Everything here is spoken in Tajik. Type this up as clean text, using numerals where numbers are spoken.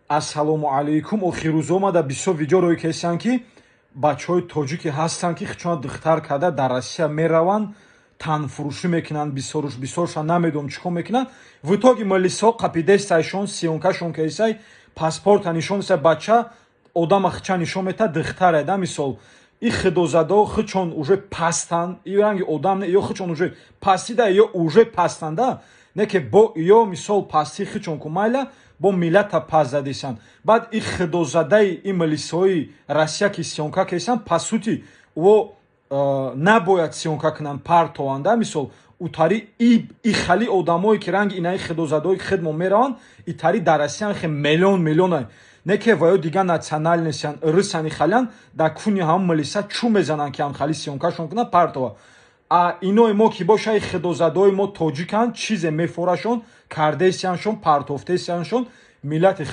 Ассалому алайкум. Охиррӯзо омада бисёр видео рӯй кесанд, ки бачаҳои тоҷике ҳастанд, ки хичона духтар карда дар Россия мераванд, танфурӯшӣ мекунанд бисёруш, бисёрша намедонам чӣ кор мекунанд. В итоге милисҳо қапидесайшон, съёмкашон кесай, паспорта нишон деса, бача одама хича нишон мета, духтаре да. Мисол, и худозадо хичон уже пастанд, и ранги одам не, ё хичон уже пастида, ё уже пастанда не, ки бо ё мисол пасти хичон ку майла, бо миллата пас задесанд. Баъд и худозадаи и милисҳои Россия, ки съёмка кесанд, по сути во набояд съёмка кунанд, партованда. Мисол, утари и хали одамое, ки ранги инаи худозадое, ки хидмо мераванд, итари дар Россия хе миллион миллиона не, ки ва ё дигар национальностян, рысани халян, дар куни ҳам милиса чӯ мезананд, ки ҳамхали съёмкашон кунанд, партова. А инои мо ки боша, и худозадои мо тоҷиканд, чизе мефорашон, кардесияншон, партофтесияншон миллати.